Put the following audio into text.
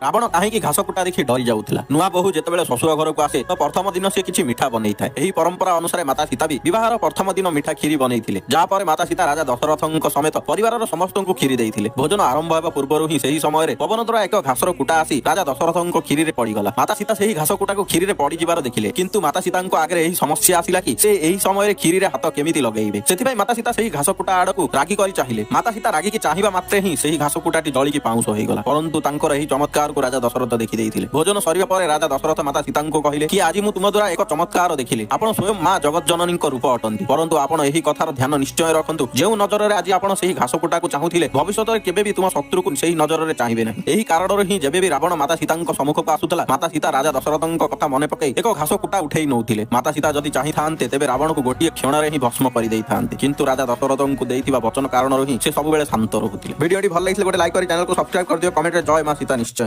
ରାବଣ କାହିଁକି ଘାସ କୁଟା ଦେଖି ଡରି ଯାଉଥିଲା? ନୂଆ ବୋହୂ ଯେତେବେଳେ ଶ୍ୱଶୁର ଘରକୁ ଆସେ ତ ପ୍ରଥମ ଦିନ ସେ କିଛି ମିଠା ବନେଇଥାଏ। ଏହି ପରମ୍ପରା ଅନୁସାରେ ମାତା ସୀତା ବି ବିବାହର ପ୍ରଥମ ଦିନ ମିଠା କ୍ଷୀରି ବନେଇଥିଲେ, ଯାହାପରେ ମାତା ସୀତା ରାଜା ଦଶରଥଙ୍କ ସମେତ ପରିବାରର ସମସ୍ତଙ୍କୁ କ୍ଷୀରି ଦେଇଥିଲେ। ଭୋଜନ ଆରମ୍ଭ ହେବା ପୂର୍ବରୁ ହିଁ ସେହି ସମୟରେ ପବନ ଦ୍ୱାରା ଏକ ଘାସର କୁଟା ଆସି ରାଜା ଦଶରଥଙ୍କ କ୍ଷୀରିରେ ପଡିଗଲା। ମାତା ସୀତା ସେହି ଘାସ କୁଟାକୁ କ୍ଷୀରିରେ ପଡିଯିବାର ଦେଖିଲେ, କିନ୍ତୁ ମାତା ସୀତାଙ୍କ ଆଗରେ ଏହି ସମସ୍ୟା ଆସିଲା କି ସେ ଏହି ସମୟରେ କ୍ଷୀରିରେ ହାତ କେମିତି ଲଗେଇବେ? ସେଥିପାଇଁ ମାତା ସୀତା ସେହି ଘାସ କୁଟା ଆଡକୁ ରାଗି କରି ଚାହିଁଲେ। ମାତା ସୀତା ରାଗିକି ଚାହିଁବା ମାତ୍ରେ ହିଁ ସେହି ଘାସ କୁଟାଟି ଜଳିକି ପାଉଁଶ ହେଇଗଲା। ପରନ୍ତୁ ତାଙ୍କର ଏହି ଚମତ୍କାରକୁ ରାଜା ଦଶରଥ ଦେଖି ଦେଇଥିଲେ। ଭୋଜନ ସରିବା ପରେ ରାଜା ଦଶରଥ ମାତା ସୀତାଙ୍କୁ କହିଲେ କି ଆଜି ମୁଁ ତୁମ ଦ୍ୱାରା ଏକ ଚମତ୍କାର ଦେଖିଲି, ଆପଣ ସ୍ୱୟଂ ମା ଜଗତଜନନୀଙ୍କ ରୂପ ଅଟନ୍ତି। ପରନ୍ତୁ ଆପଣ ଏହି କଥାର ଧ୍ୟାନ ନିଶ୍ଚୟ ରଖନ୍ତୁ, ଯେଉଁ ନଜରରେ ଆଜି ଆପଣ ସେହି ଘାସ କୁଟାକୁ ଚାହୁଁଥିଲେ, ଭବିଷ୍ୟତରେ କେବେ ବି ତୁମ ଶତ୍ରୁକୁ ସେହି ନଜରରେ ଚାହିଁବେ ନାହିଁ। ଏହି କାରଣରୁ ହିଁ ଯେବେ ବି ରାବଣ ମାତା ସୀତାଙ୍କ ସମ୍ମୁଖକୁ ଆସୁଥିଲା, ମାତା ସୀତା ରାଜା ଦଶରଥଙ୍କ କଥା ମନେ ପକାଇ ଏକ ଘାସ କୁଟା ଉଠେଇ ନଉଥିଲେ। ମାତା ସୀତା ଯଦି ଚାହିଁଥାନ୍ତେ, ତେବେ ରାବଣକୁ ଗୋଟିଏ କ୍ଷଣରେ ହିଁ ଭସ୍ମ କରିଦେଇଥାନ୍ତେ, କିନ୍ତୁ ରାଜା ଦଶରଥଙ୍କୁ ଦେଇଥିବା ବଚନ କାରଣରୁ ହିଁ ସେ ସବୁବେଳେ ଶାନ୍ତ ରହୁଥିଲେ। ଭିଡ଼ିଓଟି ଭଲ ଲାଗିଥିଲେ ଗୋଟେ ଲାଇକ୍ କରି ଚ୍ୟାନେଲକୁ ସବସ୍କ୍ରାଇବ କରିଦିଅ। କମେଣ୍ଟରେ ଜୟ ମା ସୀତା ନିଶ୍ଚୟ।